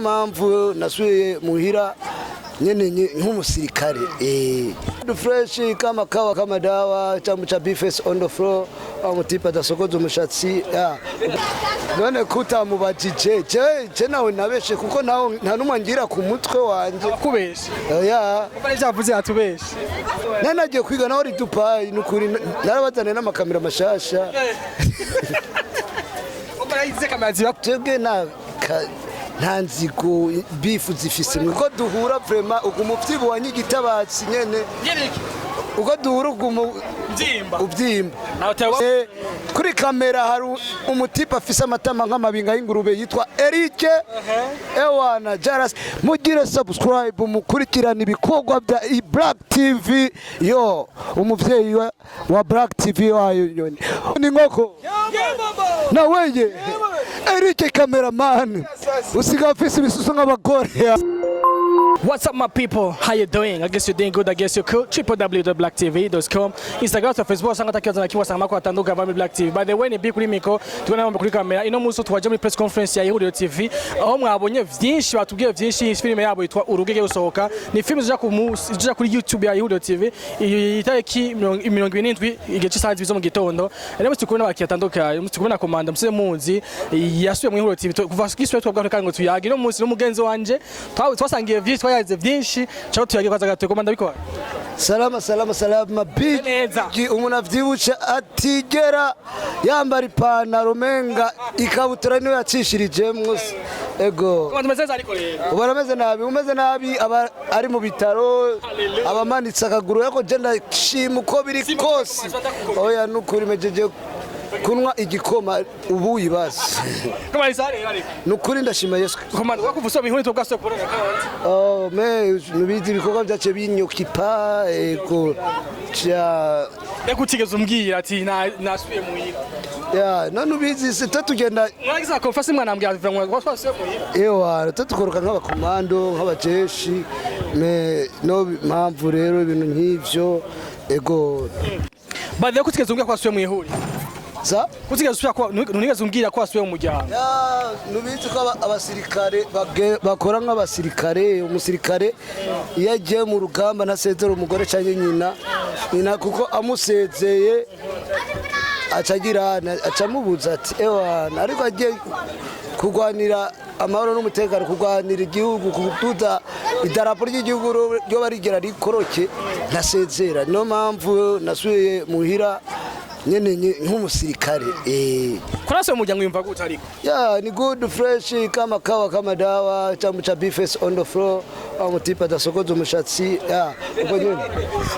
Mpamvu nasubiye muhira nyene nk'umusirikare. Fresh kama kawa kama dawa, chamu cha beefs on the floor, wa mutipa adasokoza umushatsi ya. None kutamubajije je nawe nabeshe, kuko nawe nta numwe ngira ku mutwe wanje. Kubesha? Ya. Kuko n'ivyo yavuze yatubeshe. Nari nagiye kwiga naho uri Dubai, nukuri narabazaniye n'amakamera mashasha. Kuko yayize kamera ziba. Twebwe nta nzigo bifu zifise, uko duhura vraiment uguma uvyibuha nk'igitabatsi nyene. Nyene iki? Uko duhura uguma Mbyimba. uvyimba. Nawe tewa. Kuri kamera hari umutipe afise amatama nk'amabinga y'ingurube yitwa Eric ewana Jaras. Mugire subscribe, mukurikirana ibikorwa bya Black TV. Yo umuvyeyi wa Black TV wayo nyoni ni nkoko na weye Eric cameraman usiga afise ibisusu nk'abagore. What's up, my people? How you doing? I guess you're doing good. I guess you're cool. www.blacktv.com, Instagram na Facebook usanga atakibazo na kimwe, usanga atandukanye muri Black TV. By the way, ni Big kuri micro, tubona kuri kamera. Ino munsi twaje muri press conference ya Ihuriro TV, aho mwabonye vyinshi, batubwiye vyinshi. Filime yabo yitwa Uruge igiye gusohoka. Ni filime zija ku munsi zija kuri YouTube ya Ihuriro TV iyi tariki 27, igihe cy'isaha 2 zo mu gitondo. Rero musi kubona abakiriya atandukanye, musi kubona komanda muse muzi yasubiye mu Ihuriro TV kuva gisubiye twabwa kandi ngo tuyage. Ino munsi n'umugenzi wanje twasangiye vyinshi, twayaze vyinshi, cyo tuyage kwaza gato. Komanda, bikora? Salama, salama, salama, big. Neza. Umuntu avyibushe atigera yambara ipantaro, menga ikabutura niyo yacishirijemwo, ego. Komanda, umeze neza ariko rero? Ubu arameze nabi, umeze nabi aba ari mu bitaro, abamanitse akaguru, ariko je ndashima uko biri kose. Oya, nukuri mejeje kunywa igikoma ubu yibaze. Kama isare ariko. Nukuri ndashima Yesu. Komanda, wakuva usoma inkuru tubwaswe kubona kandi. Oh, mais nubizi ibikorwa byaciye binyokipa, ego cya. Reka, utigeze umbwira ati nasubiye muhira. Ya, none ubizi se tugenda. Mwagize akonfasi, mwana ambwira ngo twasubiye muhira. Ewa, tukoroka nk'abakomando, nk'abajeshi, mais no mpamvu rero ibintu nk'ivyo, ego. By the way, kutigeze umbwira ko wasubiye mu ihuriro. Za. Kutigeze usubira ko ntigeze umbwira ko wasubiye mu muryango. Ya, nubizi ko abasirikare bakora nk'abasirikare. Umusirikare iyo agiye mu rugamba ntasezera umugore cyangwa nyina, kuko amusezeye aca agira aca amubuza ati ewana. Ariko agiye kurwanira amahoro n'umutekano, kurwanira igihugu, kuduza idarapo ry'igihugu ryoba rigera rikoroke, ntasezera. Niyo mpamvu nasubiye muhira nyene nk'umusirikare. Ko nasubiye mu muryango yumva gute ariko? Ya, ni good, fresh kama kawa kama dawa, chamu cha beefs on the floor, wa mutipa adasokoza umushatsi, ya, ubwo nyene.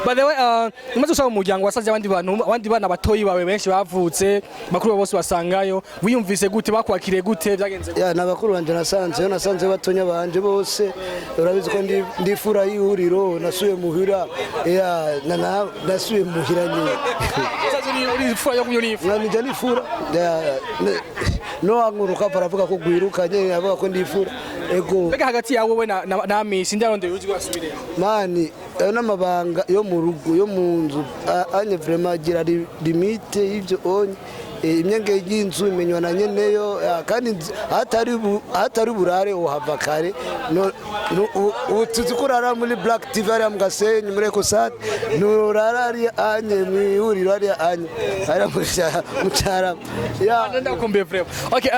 By the way, umaze gusaba mu muryango, wasanze abandi bantu, abandi bana batoyi bawe benshi bavutse, bakuru bawe bose basangayo. Wiyumvise gute? Bakwakiriye gute? Byagenze gute? Ya, n'abakuru banje nasanzeyo, nasanze batonya banje bose. Urabizi ko ndifura y'ihuriro, nasuye muhira, ya, nasuye muhira nyine. Usaze uri imfura yo uri imfura. Nkamija nifura. Ya, no wanguruka baravuga ko gwirukanye, avuga ko ndifura, ego. Mbega hagati yawe we na Amisi ndarondeye uzi wasubire? Mani, ayo n'amabanga yo mu rugo, yo mu nzu. Anye vraiment agira limite y'ibyo onye. Imyenge y'inzu imenywa na nyeneyo, kandi ahatari burare uhava kare. Ubu tuzi ko urara muri Black TV hariya mu Gasenyi, muri Ecosat, nturara hariya anye mu ihuriro, hariya anye hariya mu Cyarama, ya. Ndakumbuye vraiment. Okay,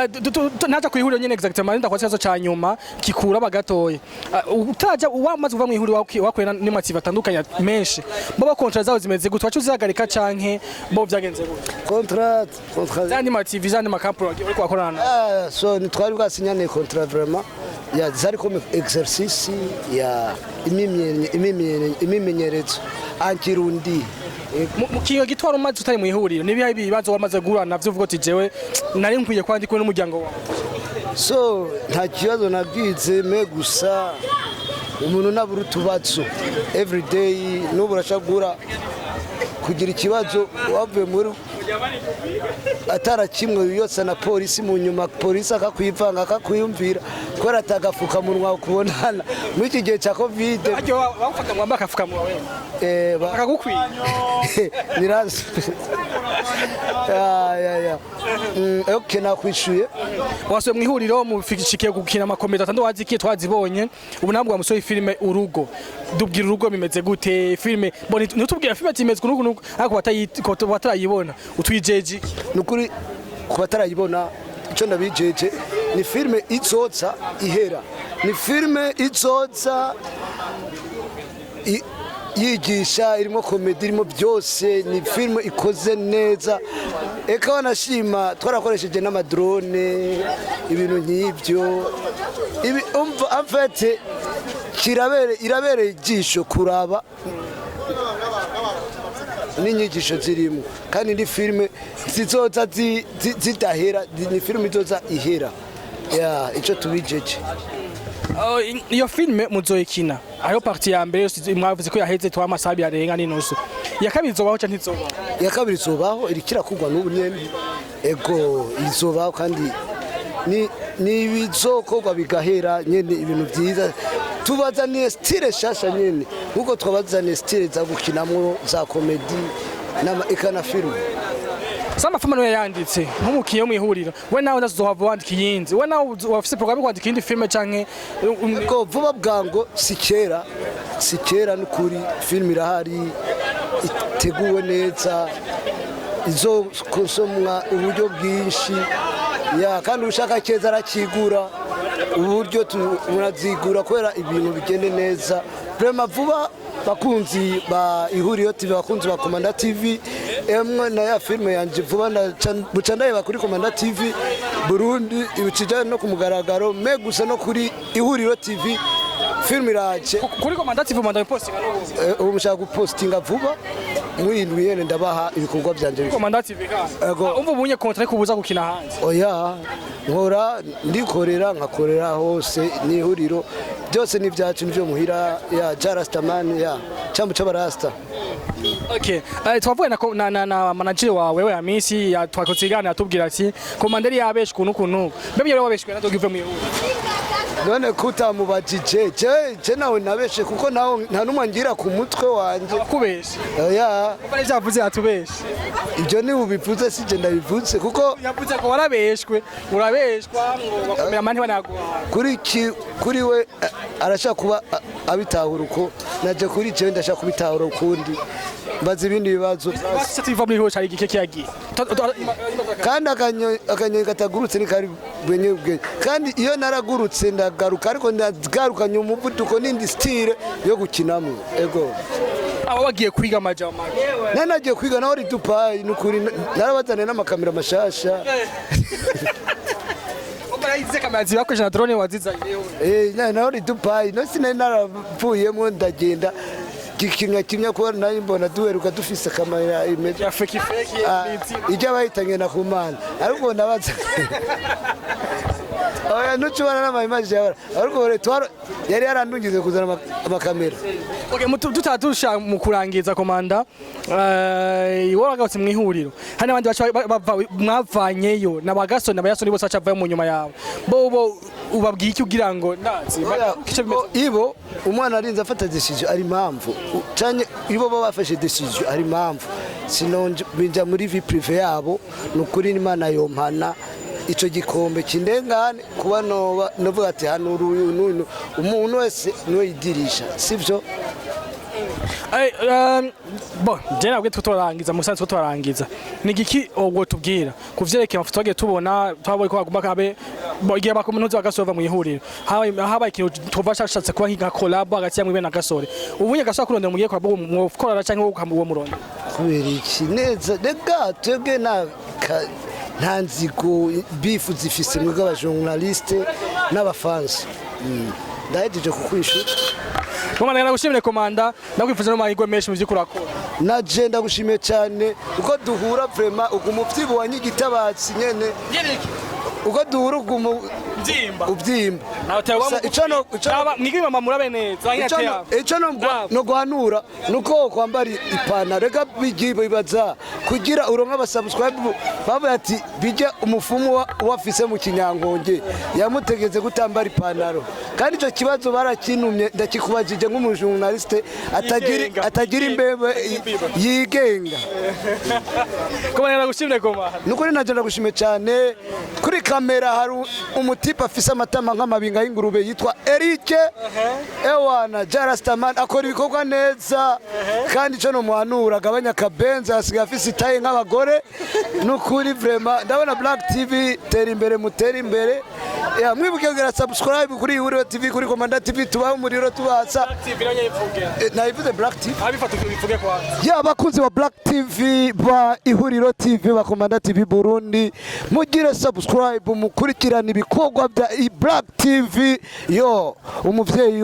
naja ku ihuriro nyene exactement, ndakwa kibazo ca nyuma kikura bagatoye. Utaja wamaze kuva mu ihuriro, wakuye n'amativi atandukanye menshi. Bo contrat zabo zimeze gute? Wacu uzihagarika canke bo vyagenze gute? Contrat, contrat? Zandi ma TV, zandi ma company uriko wakorana. Ah, so ntitwari bwasinyane contrat vraiment, ya, zari comme exercice ya imimenyerezo ankirundi. Mu kingo gitwara umaze utari mu ihuriro, nibihe ibibazo wamaze guhura navyo uvuga uti jewe nari nkwiye kuba ndi kumwe n'umuryango wawe? So nta kibazo nabwize, mais gusa umuntu nabura utubazo everyday. N'ubu urashobora kugira ikibazo wavuye muri Atarakimwe wiyotsa na polisi, mu nyuma polisi akakwivanga, akakwiyumvira kubera atagafukamunwa kubonana muri iki gihe cya COVID. Aryo bagufata ngo wambaye akafukamunwa wewe? Akagukwiye. Nirazi ya ya ya. Okay, nakwishuye. Wasuye mu ihuriro, mufikiye gukina ama comédie atandukanye, wazikiye twazibonye. Ubu nabwo wamusoye filime Urugo. Dubwira Urugo bimeze gute filime? Boni ntutubwira filime ati imeze kunuku nuku, ariko batarayibona utwijeje iki? Nukuri ku batarayibona, icyo ndabijeje ni filime izoza ihera, ni filime izoza yigisha, irimo comédie, irimo byose. Ni filime ikoze neza, eka wanashima twarakoresheje n'ama drone, ibintu nk'ibyo. Ibi umva amfete kirabere, irabereye ijisho kuraba n'inyigisho zirimo, kandi ni filime zizoza zidahera, ni filime izoza ihera ya icyo tubijeje. Oh, iyo filime muzoyikina ayo partie ya mbere yose mwavuze ko yaheze, twa amasaha abiri arenga n'inusu. Iya kabiri izobaho canke ntizobaho? Iya kabiri izobaho, iriko irakugwa n'ubu nyene. Ego, izobaho, kandi ni ibizokorwa bigahera nyene, ibintu byiza. Tubazaniye style shasha nyene, nkuko twabazaniye style za gukinamwo za comédie eka na filime. Samba fama niwe yanditse nk'umukinnyi wo mw'ihuriro, we nawe ndazohava wandika iyindi? We nawe wafise programme yo kwandika iyindi filime canke Ko vuba bwango, si kera, si kera n'ukuri. Filime irahari, iteguwe neza, izokosomwa uburyo bwinshi ya, kandi ushaka keza arakigura uburyo murazigura kubera ibintu bigende neza vraiment vuba. Bakunzi ba Ihuriro TV, bakunzi ba Komanda TV, emwe na ya filime yanje vuba buca ndayeba kuri Komanda TV Burundi, ibikijanye no ku mugaragaro me gusa no kuri Ihuriro TV filime iraje. Kuri Komanda TV manda postinga n'ubu? Ubu mushaka gupostinga vuba mwindwi yene, ndabaha ibikorwa byanje. Komanda TV kandi? Ego. Umva, ubunye contrat kubuza gukina hanze? Oya, nkora ndikorera, nkakorera hose n'ihuriro byose ni ibyacu, nivyo muhira ya Jarastaman ya cyambu c'abarasta. Okay, twavuye na manager wawe we Amisi ya twakoze iganiro, atubwira ati komanderi yabeshwe ukuntu ukuntu. Mbebe yari wabeshwe na dogive mu ihuriro? None kutamubajije je nawe nabeshe, kuko nawe nta numwe ngira ku mutwe wanje. Abakubeshe. Oya. Kuko nivyo yavuze, yatubeshe. Ibyo ni ubivuze, si je ndabivuze kuko Yavuze ko warabeshwe, urabeshwa ngo bakomera amani banaguha. Kuri we arashaka kuba abitahura uko naje, kuri jewe ndashaka kubitahura ukundi, mbaza ibindi bibazo. Basi tuva muri ihuriro cari igike kiyagiye. Kandi akanyoni katagurutse ntikari bwenye bwe, kandi iyo naragurutse ndagaruka, ariko ndagarukanye umuvuduko n'indi style yo gukinamo. Ego. Abo bagiye kwiga amajama. Nari nagiye kwiga naho ri Dubai, nukuri narabazaniye n'amakamera mashasha. Ize kamera zibakoresha na drone wazizanye? Eh, naho ri Dubai no sinari naravuyemo, ndagenda kimya kimya kuba nari mbona duheruka dufise kamera imeze ya fake fake. Ijya bahitanye na kumana, ariko ndabaza, oya, ntucubana n'ama image yawe, ariko rero yari yarandungize kuzana amakamera. Okay, tutatusha mu kurangiza, komanda, waragarutse mu ihuriro, hari n'abandi baca mwavanyeyo na bagasoni n'abayasoni bose baca bavayo mu nyuma yawe. Bo ubabwiye iki kugira ngo ndazi Oya, kice bimeze? Ibo umwana arinze afata decision ari impamvu, canke ibo baba bafashe decision ari impamvu, sinonje binja muri vie privée yabo. Nukuri Imana yompana ico gikombe kindengane kuba noba novuga ati hano uyu n'uyu, umuntu wese niwe yidirisha, sivyo? Bon, je nabwo turarangiza musanze, turarangiza. Ni igiki ubwo tubwira ku vyerekeye amafoto twagiye tubona, twabonye ko bagomba kabe bo igihe bakomenuza bagasova mu ihuriro, habaye ikintu tuva shashatse kuba nka collab hagati ya mwibe na Gasore. Ubunye Gasore kurondera, mugiye kwa mu korora canke wo murondera? Kubera iki neza rega, twebwe nta nzigo bifu zifise mwebwe abajournaliste n'abafansi. Ndahejeje kukwishura. Komanda, ndagushimire. Komanda, ndakwifuza no mahirwe menshi mu vy'ukuri urakora. Naje ndagushimiye cyane uko duhura, vraiment uguma uvyibuha nk'igitabatsi nyene, uko duhura uguma Ubyimba. Ubyimba. Nawe tewe. Sa- ico no- ico no- Mwige mama murabe neza. Ico no- ico no no guhanura nuko kwambara ipantaro, reka bigiye bibaza kugira uronke abasubscribe. Bavuga ati bijya umufumu wafise mu kinyankonge yamutegetse gutambara ipantaro, kandi ico kibazo barakintumye, ndakikubajije nk'umujournaliste atagira Yigenga. atagira imbebe, yigenga. Koma nagushimire, koma. Nukuri naje ndagushimiye cyane. Kuri kamera hari umutipe afise amatama nk'amabinga y'ingurube yitwa Eric ewana Jarastaman, akora ibikorwa neza, kandi ico nomuhanura agabanya akabenzi, asigaye afise itaye nk'abagore. Nukuri vraiment ndabona Black TV tera imbere, mutera imbere. Ya, mwibuke kugira subscribe kuri Ihuriro TV, kuri Komanda TV, tubahe umuriro tubatsa. TV nayo yivuge. Nayivuze Black TV. Abifata bivuge kwa. Ya, abakunzi ba Black TV, ba Ihuriro TV, ba Komanda TV Burundi, mugire subscribe, mukurikirana ibikorwa bya Black TV. Yo umuvyeyi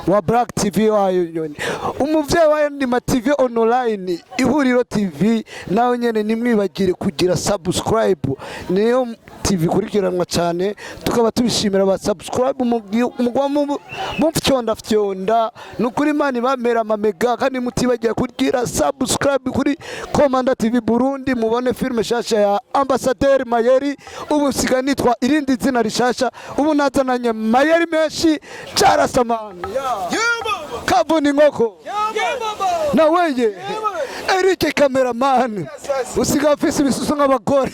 wa Black TV wayo nyoni, umuvyeyi wa Ndima TV online, Ihuriro TV nawe nyene nimwibagire kugira subscribe, niyo TV ikurikiranwa cyane. Tukaba tubishimira ba subscribe mugwa mufyonda fyonda. Nukuri Imana ibamera amamega, kandi mutibagiye kugira subscribe kuri Komanda TV Burundi, mubone filime shasha ya Ambassadeur Mayeri. Ubu siga nitwa irindi zina rishasha, ubu nazananye mayeri menshi carasamani kavuna inkoko na weye Eric cameraman usiga afise ibisusu nk'abagore.